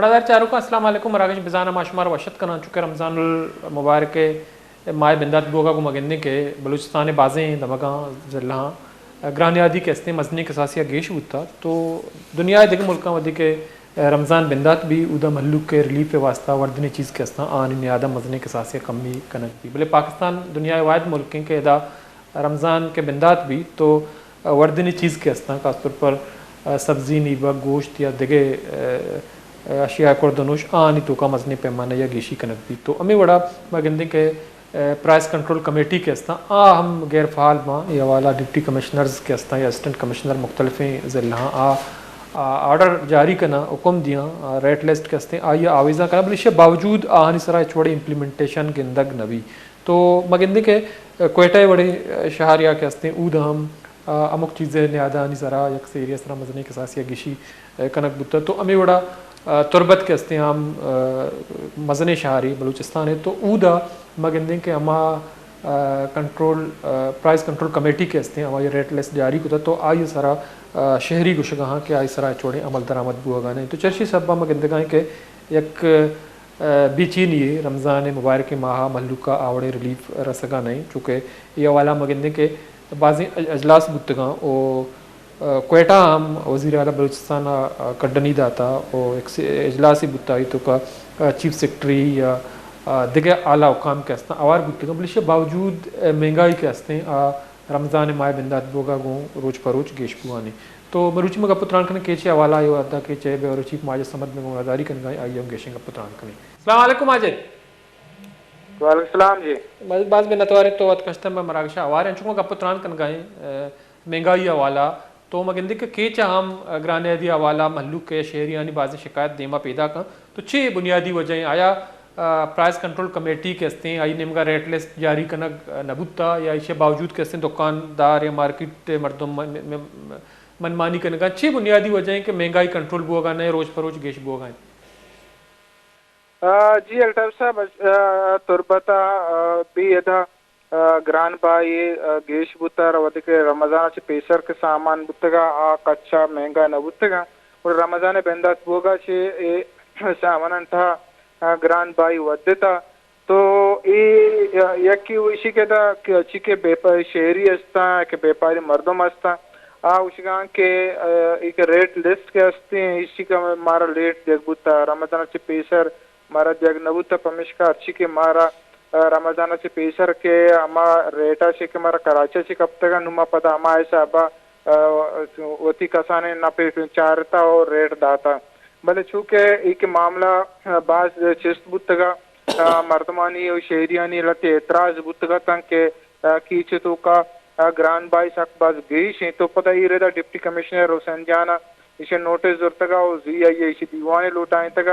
برادر چاروکاں، السلام علیکم۔ مراگش بزاناں ما شمارا وش اتک کناں، چونکہ رمضان المبارک ءِ ماہ بندات بوگا گوں ما گندیں کہ بلوچستان ءِ بازیں دمگاں، ضلعاں گرانیادی کہ استیں مزنیں کساسے ءَ گیش بوتا، تو دنیا ءِ دگہ ملکاں وھدے کہ رمضان بندات بی، اودا مھلوک ءِ ریلیف ءِ واسطہ وردنی چیز کہ استاں آہانی نیادا مزنیں کساسے ءَ کمی کنگ بی، بلے پاکستان دنیا ءِ واحد ملک ایں کہ ادا رمضان کہ بندات بیت تو وردنی چیز کہ استاں، خاص طور پر سبزی، نیبگ، گوشت یا دگہ اشیاء، خورد و نوش، آہانی توکا مزنیں پیمانہ یا گیشی کنگ بیت۔ تو ہمے وڑا ما گندیں کہ پرائس کنٹرول کمیٹی کہ استاں، آ ہم غیر فعال باں۔ اے حوالہ ڈپٹی کمشنرز کہ استاں یا اسسٹنٹ کمشنر مختلفیں ضلعاں، آ، آ، آرڈر جاری کناں، حکم دیاں، آ، ریٹ لسٹ کہ استیں، آئی آویزاں کناں، بلے ایشی باوجود آہانی سرا ہچ وڑیں امپلیمنٹیشن گندگ نہ بی۔ تو ما گندیں کہ کوئٹہ ءِ وڑیں شہر یا کہ استیں، اود ہم، آ، ہمک چیز ءِ نیادانی سرا یک سیری ءِ سرا مزنیں کساسے ءَ گیشی، آ، کنگ بوتگ۔ تو ہمے وڑا، آ، تربت کہ استیں ہم، آ، مزنیں شہرے بلوچستان ءِ، تو اودا ما گندیں کہ ہما، آ، کنٹرول، آ، پرائس کنٹرول کمیٹی کہ استیں، ہما یہ ریٹ لسٹ جاری کتگ، تو آئی سرا، آ، شہری گوشگا ہاں کہ آئی سرا ہچ وڑیں عمل درآمد بوگا نہ انت۔ تو چرشی سببا ما گندگا ایں کہ یک بے چینی یے رمضان ءِ مبارکیں ماہ ءَ مھلوک ءَ آ وڑیں ریلیف رسگا نہ انت، چونکہ اے حوالہ ءَ ما گندیں کہ بازیں اج-، اجلاس بوتگاں و، آ، کوئٹہ ءَ ہم وزیر اعلیٰ بلوچستان ءَ، آ، کڈنی داتا و یک سے-، اجلاسے بوتا، آئی توکا، آ، چیف سیکرٹری یا، آ، دگہ اعلیٰ حکام کہ استاں ہوار بوتگاں، بلے ایشی باوجود، آ، مہنگائی کہ استیں آ رمضان ءِ ماہ ءِ بندات بوگا گوں روچ پہ روچ گیش بوان انت۔ تو مروچی ما گپ و تران کنیں کیچ ءِ حوالہ ءَ، ادا کیچ ءِ بیورو چیف ماجد صمد مئے گوں نظاری کنگا انت، آئی ءَ ہم گیشیں گپ و تران کنیں۔ السلام علیکم ماجد۔ وعلیکم السلام جی۔ باز، باز منتوار ایں تو وت کشتن مئے مراگش ءَ ہوار ایں، چونکہ گپ و تران کنگا ایں، آ، مہنگائی ءِ حوالہ ءَ۔ تو ما گندیں کہ کیچ ءَ ہم، آ، گرانیادی ءِ حوالہ ءَ مھلوک ءِ، شہریانی بازیں شکایت دیما پیداک انت۔ تو چے بنیادی وجہ ایں؟ آیا، آ، پرائس کنٹرول کمیٹی کہ استیں، آئی نیمگا ریٹ لسٹ جاری کنگ، آ، نہ بوتا یا ایشی باوجود کہ استیں دکاندار یا مارکیٹ ءِ مردم من-، من-، من-، منمانی کنگا؟ چے بنیادی وجہ ایں کہ مہنگائی کنٹرول بوگا نہ، روچ پہ روچ گیش بوگا انت؟ آ، جی الطاف صاحب، آ، تربت ءَ، آ، بی ادا، آ، گران بہائی، آ، گیش بوتگ، وھدے کہ رمضان ءَ چہ پیسر کہ سامان بوتگ، آ کچا مہنگا نہ بوتگ، گڑا رمضان ءِ بندات بوگا چہ اے سامانانی تہا، آ، گران بہائی ودتا۔ تو اے، آ، یکے ایشی کہ دا کہ چی کہ بیپاری شہری استاں، کہ بیپاری مردم استاں، آ گوشگاں کہ، آ، اے کہ ریٹ لسٹ کہ استیں، ایشی کہ مارا لیٹ دیگ بوتا، رمضان ءَ چہ پیسر مارا دیگ نہ بوتگ، پمیشکا ہرچی کہ مارا، آ، رمضان ءَ چہ پیسر کہ ہما ریٹ ءَ چہ کہ مارا کراچی ءَ چہ کپتگ، نوں ما پدا ہما حساب ءَ، آ، وتی کسانیں نپ ءَ چارتگ و ریٹ داتگ۔ بلے چونکہ اے کہ معاملہ، آ، باز چست بوتگ، آ، مردمانی و شہریانی لہتے اعتراض بوتگ اتنت کہ، آ، کیچ ءِ توکا، آ، گران بہائی سک باز گیش انت۔ تو پدا اے ردا ڈپٹی کمشنر حسین جان ءَ ایشی نوٹس زرتگ و زی آئی ءَ ایشی دیوانے لوٹائینتگ۔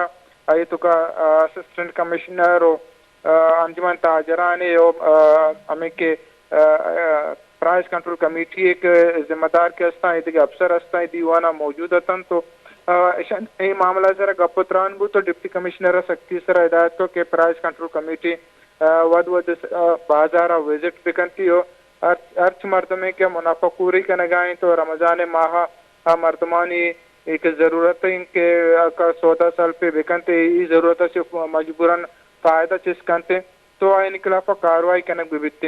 آئی ءِ توکا، آ، اسسٹنٹ کمشنر و، آ، انجمن تاجران ءَ و، آ، ہمے کہ، آ، آ، پرائس کنٹرول کمیٹی ءِ کہ ذمہ دار کہ استاں، اے دگہ افسر استاں، اے دیوان ءَ موجود اتنت و، آ، ایشان اے معاملہ ءِ سرا گپ و تران بوت و ڈپٹی کمشنر ءَ سختی ءِ سرا ہدایت کت کہ پرائس کنٹرول کمیٹی، آ، وھد وھد ءَ، آ، بازار ءَ وزٹ بکنتی و ہر، ہرچ مردمے کہ منافع خوری کنگا انت و رمضان ءِ ماہ ءَ آ مردمانی اے کہ ضرورت انت کہ اگاں سودا سلپے بکنت، اے ضرورت ءَ چہ مجبوراً فائدہ چست کنت، تو آیانی خلاف ءَ کاروائی کنگ بہ بیت۔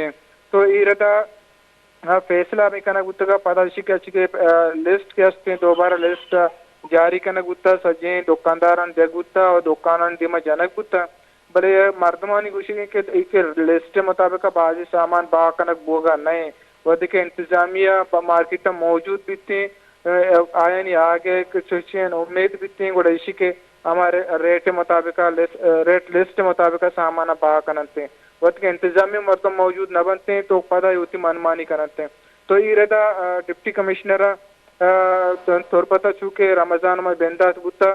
تو اے ردا، آ، فیصلہ ہمے کنگ بوتگ، پدا ایشی کہ، چی کہ، آ، لسٹ کہ است انت، دوبارہ لسٹ جاری کنگ بوتگ، سجیں دکانداراں دیگ بوتگ و دکانانی دیما جنگ بوتگ۔ بلے مردمانی گوشگ انت کہ اے کہ لسٹ ءِ مطابق ءَ بازیں سامان بہا کنگ بوگا نہ انت، وھدے کہ انتظامیہ پہ مارکیٹ ءَ موجود بیتیں، آیانی آگہ کہ چوشیں امید بیتیں، گڑا ایشی کہ ہما رے-، ریٹ ءِ مطابق ءَ لس-، ریٹ لسٹ ءِ مطابق ءَ سامان ءَ بہا کننت۔ وھدے کہ انتظامیہ مردم موجود نہ بنتیں تو پدا اے وتی منمانی کننت۔ تو اے ردا، آ، ڈپٹی کمشنر ءَ، آ، تربت ءَ چونکہ رمضان ءِ ماہ بندات بوتگ،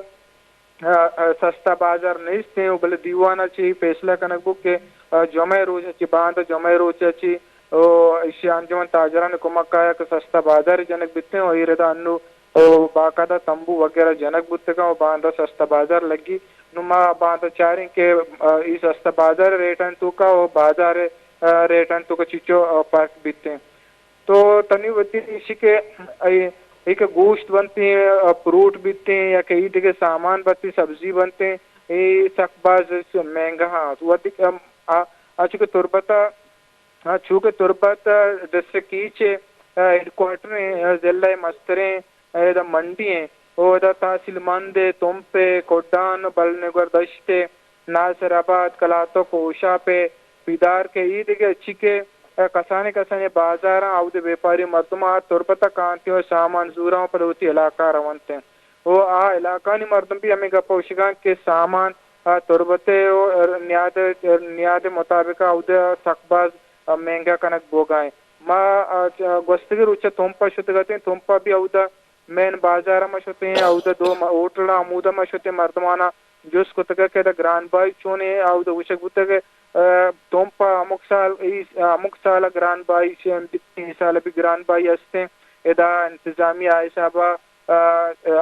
آ، آ، سستا بازار نیست انت و بلے دیوان ءَ چہ اے فیصلہ کنگ بوت کہ، آ، جمعہ ءِ روچ ءَ چہ، باندا جمعہ ءِ روچ ءَ چہ، او، ایشی انجمن تاجرانی کمک ءَ کہ سستا بازار جنگ بیتیں و اے ردا انو، او، باقاعدہ تمبو وغیرہ جنگ بوتگاں و باندا سستا بازار لگی۔ نوں ما باندا چاریں کہ، آ، اے سستا بازار ریٹانی توکا و بازار، آ، ریٹانی توکا چچو، آ، فرق بیتیں۔ تو تنی وتی ایشی کہ اے اے کہ گوشت بنتیں، آ، پروٹ بیتیں یا کہ اے دگہ سامان بنتیں، سبزی بنتیں، اے سک باز مہنگا ہاں۔ وھدے کہ، آ، آ، آ چونکہ تربت ءَ، آ، چونکہ تربت ءَ ڈسٹرکٹ کیچ ءِ، آ، ہیڈ کوارٹر ایں، آ، ضلع ءِ مستریں، آ، ادا منڈی ایں، او ادا تحصیل مند ءِ، تمپ ءِ، کڈان، بلنگور دشت ءِ، ناصر آباد، کلاتک، ہوشاپ ءِ، پیدارک ءِ، اے دگہ چی کہ، آ، کسانیں کسانیں بازاراں اود ءِ بیپاری مردم آ تربت ءَ کانتیں و سامان زوراں و پدا وتی علاقہ ءَ رونتیں۔ و آ علاقہانی مردم بھی ہمے گپ ءَ گوشگاں کہ سامان، آ، تربت ءِ و نیاد، نیاد ءِ مطابق اود ءَ سک باز، آ، مہنگا کنگ بوگا ایں۔ ما، آ، چ-، گوستگیں روچ ءَ تمپ ءَ شتگ اتیں، تمپ ءَ بھی اود ءَ مین بازار ءَ ما شتیں، اود ءَ دو م-، ہوٹل ءَ ہمود ءَ ما شتیں، مردماناں جست کتگ کہ ادا گران بہائی چونیں، اود ءَ گوشگ بوتگ، آ، تمپ ءَ ہمک سال، ای، ہمک سال ءَ گران بہائی چہ، اے سال ءَ بھی گران بہائی ہستیں، ادا انتظامیہ آ حساب ءَ، آ،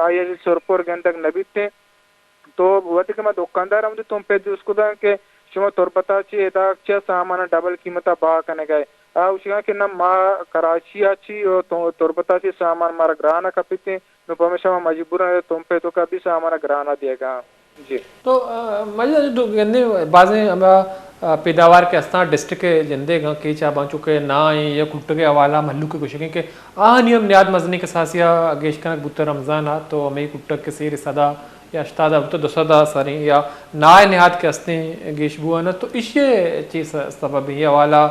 آئی ءَ سرپر گندگ نہ بیتیں۔ تو وھدے کہ ما دکاندار ہمود ءَ تمپ ءَ جست کتگ کہ شما تربت ءَ چہ ادا چہ سامان ءَ ڈبل قیمت ءَ بہا کنگ ءَ ئے؟ آ گوشگاں کہ نہ، ما کراچی ءَ چہ و تو-، تربت ءَ چہ سامان مارا گران ءَ کپیتیں، نوں پمیشا ما مجبور ایں تمپ ءِ توکا بھی سامان ءَ گران ءَ دیگ ءَ آں۔ جی۔ تو، آ، مجید، تو گندے بازیں ہما، آ، پیداوار کہ استاں ڈسٹرکٹ ءِ جندے گاں کیچ ءَ باں چو کہ ناہ ایں یا کٹگ ءِ حوالہ مھلوک ءِ گوشگ ایں کہ آہانی ہم نیاد مزنیں کساسے ءَ گیش کنگ بوتہ رمضان ءَ، تو ہمے کٹگ کہ سیر سد ءَ یا ہشتاد ءَ بوتہ دو سد ءَ سریں یا ناہ ءِ نیاد کہ استیں گیش بوان ءَ، تو ایشی ءِ چے س-، سبب ایں؟ اے حوالہ،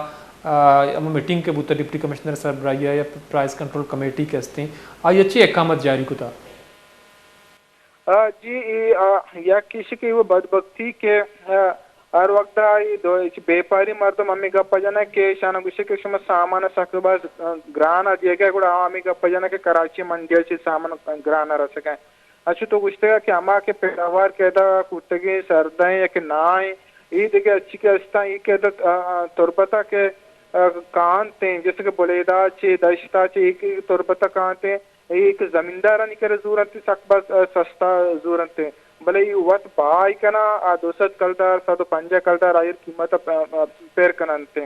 آ، ہما میٹنگ کہ بوتہ ڈپٹی کمشنر ءِ سربراہی ءَ یا پرائس کنٹرول کمیٹی کہ استیں، آئی ءَ چے احکامات جاری کتہ؟ آ، جی، اے، آ، یک ایش کہ اے وَ بدبختی کہ، آ، ہر وقت ءَ اے دو، اے بیپاری مردم ہمے گپ ءَ جنگ کہ ایشاں گوشے کہ شما سامان ءَ سک باز، آ، گران ءَ دیگ ءَ، گڑا آ ہمے گپ ءَ جنگ کہ کراچی منڈی ءَ چہ سامان گران ءَ رسگ ءَ۔ اچھا تو گوشتگ کہ ہما کہ پیداوار کہ ادا کٹگیں سردیں یا کہ ناہ ایں، اے دگہ اچی کہ استاں، اے کہ ادا، آ، آ، تربت ءَ کہ، آ، کانت ایں، جیسے کہ بلیدہ چہ، دشت ءَ چہ، اے کہ تربت ءَ کانت ایں، اے کہ زمیندارانی کرا زور انت، سک باز، آ، سستا زور انت، بلے اے وت بہائی کناں، آ دو سد کلدار، سد و پنجاہ کلدار آئی قیمت ءَ پ-، پ-، پر کننت۔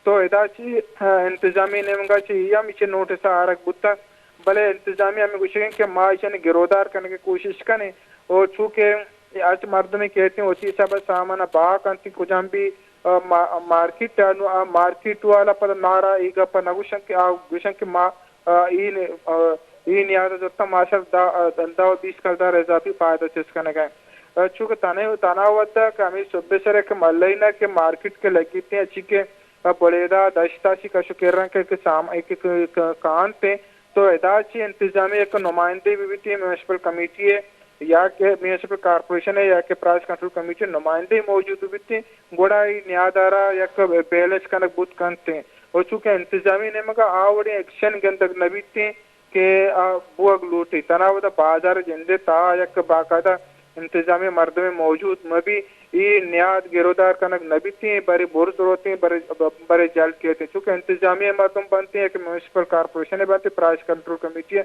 تو ادا چی، آ، انتظامی نیمگا چی اے ہم چہ نوٹس ءَ آرگ بوتگ، بلے انتظامی ہمے گوشگ انت کہ ما ایشانی گرودار کنگ ءِ کوشش کنیں، و چونکہ ہرچ مردمے کہتیں وتی حساب ءَ سامان ءَ بہا کنت، کجام بھی، آ، ما-، مارکیٹ ءَ نوں آ مارکیٹ والا پدا مارا اے گپ ءَ نہ گوشن کہ آ گوشن کہ ما آ، اے نے-، آ، اے نیاد ءَ زرتاں ماشر دہ، آ، دہ و بیست کلدار اضافی فائدہ چست کنگ ءَ۔ آ، چونکہ تنے-، تنا وھد ءَ کہ ہمے سہب ءِ سر ءَ کہ ملینہ کہ مارکیٹ کہ لگیت ایں، اچی کہ، آ، بلیدہ دشت ءَ چہ کش و کرن کہ، کہ سام-، کہ، کہ، کہ کانت ایں، تو ادا چہ انتظامی یک نمائندے بہ بیت ایں میونسپل کمیٹی ءِ یا کہ میونسپل کارپوریشن ءِ یا کہ پرائس کنٹرول کمیٹی ءِ نمائندے موجود بہ بیت ایں، گڑا اے نیاد ءَ را یک بیلنس کنگ بوت کنت ایں۔ و چونکہ انتظامی نیمگ ءَ آ وڑیں ایکشن گندگ نہ بیت ایں، کہ آ بوگ لوٹیت۔ تنا وھد ءَ بازار ءِ جند ءِ تہا یک باقاعدہ انتظامی مردمے موجود مہ بی، اے نیاد گرودار کنگ نہ بیت ایں، برے برز روت ایں، برے، برے جلد کیت ایں۔ چونکہ انتظامی مردم بنت ایں، یک میونسپل کارپوریشن بنت ایں، پرائس کنٹرول کمیٹی،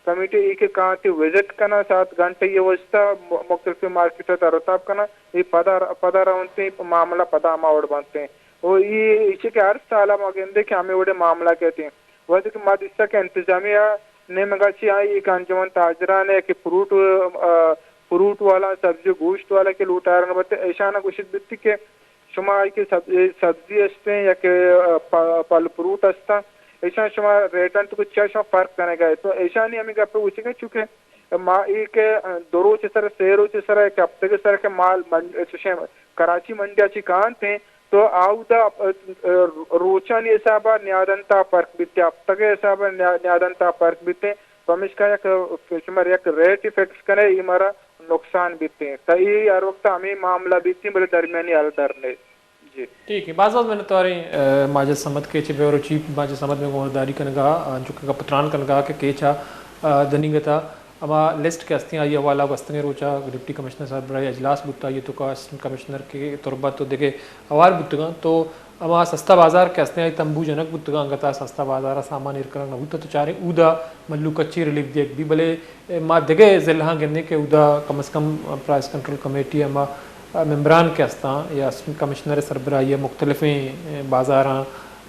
کمیٹی اے کہ کانت ایں وزٹ کناں سات گھنٹہ ءِ واسطہ م-، مختلف مارکیٹ ءَ تر و تاب کناں، اے پدا، پدا رونت ایں، معاملہ پدا ہما وڑ بنت ایں۔ و اے، ایشی کہ ہر سال ءَ ما گندیں کہ ہمے وڑیں معاملہ کیت ایں۔ وھدے کہ ما دیستگ کہ انتظامیہ ءِ نیمگ ءَ چہ آئی کہ انجمن تاجران ءَ کہ فروٹ، آ، فروٹ والا، سبزی و گوشت والا کہ لوٹائینگ بنت، ایشاں گوشگ بیت کہ شما آئی کہ سب-، سبزی استیں یا کہ، آ، پ-، پھل فروٹ استاں، ایشاں شما ریٹ انت کہ چیا شما فرق کنگ ءَ۔ تو ایشانی ہمے گپ ءَ گوشگ ءَ چونکہ ما اے کہ دو روچ ءِ سر ءَ، سے روچ ءِ سر ءَ، یک ہفتگ ءِ سر ءَ کہ مال من-، چوشیں کراچی منڈی ءَ چہ کانت ایں، تو آودا، ا، ا، روچانی حساب ءَ نیادنت ءَ فرق بیت، ہفتگ ءِ حساب ءَ نیا-، نیادنت ءَ فرق بیت، پمیشکا یک، شما یک ریٹ فکس کنے، اے مارا نقصان بیت۔ تا اے ہر وقت ہمے معاملہ بیت، بلے درمیانی حل در نے۔ جی۔ ٹھیک ہے، باز باز منتوار ایں، آ، ماجد صمد کیچ ءِ بیورو چیف ماجد صمد مئے گوں ہورداری کنگ ءَ، آ، انچو کہ گپ ءُ تران کنگ ءَ کہ کیچ ءَ، آ، دنیگت ءَ ہما لسٹ کہ ہستیں آئی حوالہ گوستگیں روچ ءَ ڈپٹی کمشنر سربراہی اجلاس بوتگ، آئی توکا اسسٹنٹ کمشنر کہ تربت ءُ دگہ ہوار بوتگاں، تو ہما سستا بازار کہ ہستیں آئی تمبو جنگ بوتگاں، انگت ءَ سستا بازار ءَ سامان ایر کنگ نہ بوتگ، تو چاریں اودا مھلوک ءَ چی ریلیف دیگ بی، بلے ما دگہ ضلعاں گندیں کہ اودا کم از کم پرائس کنٹرول کمیٹی ہما ممبران کہ ہستاں یا اسسٹنٹ کمشنر سربراہی ءَ مختلفیں بازاراں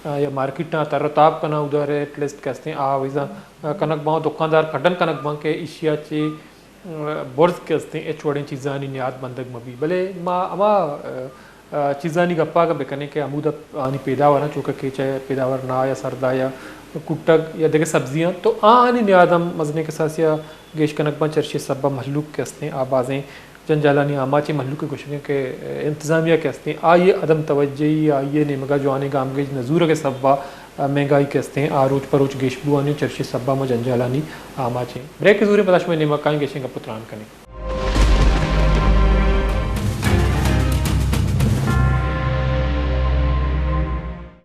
آ، یا مارکیٹاں تر و تاب کناں، اودا ریٹ لسٹ کہ استیں آ ویزاں، آ، کنگ باں، دکاندار کڈن کنگ باں کہ ایشی ءَ چہ، آ، برز کہ استیں ہچ وڑیں چیزانی نیاد بندگ مہ بی۔ بلے ما ہما، آ، آ، چیزانی گپا اگاں بکنیں کہ ہمودا آنی پیداوار اَنت، چوکہ کیچ ءِ پیداوار، ناہ یا سردا یا کٹگ یا دگہ سبزیاں، تو آنی نیاد ہم مزنیں کساسے ءَ گیش کنگ باں، چرشی ءِ سبب ءَ مہلوک کہ استیں آ بازیں جنجالانی آماچیں۔ مہلوک ءِ گوشگ اِنت کہ انتظامیہ کہ استیں آئی ءِ عدم توجہی، آئی ءِ نیمگ ءَ جوانیں گامگیج نہ زورگ ءِ سبب ءَ مہنگائی کہ استیں آ روچ پہ روچ گیش بوانی، چرشی ءِ سبب ءَ ما جنجالانی آماچیں۔ بریک زوریں، پدا شمئے نیمگ ءَ کائیں، گیشیں گپ ءُ تران کنیں۔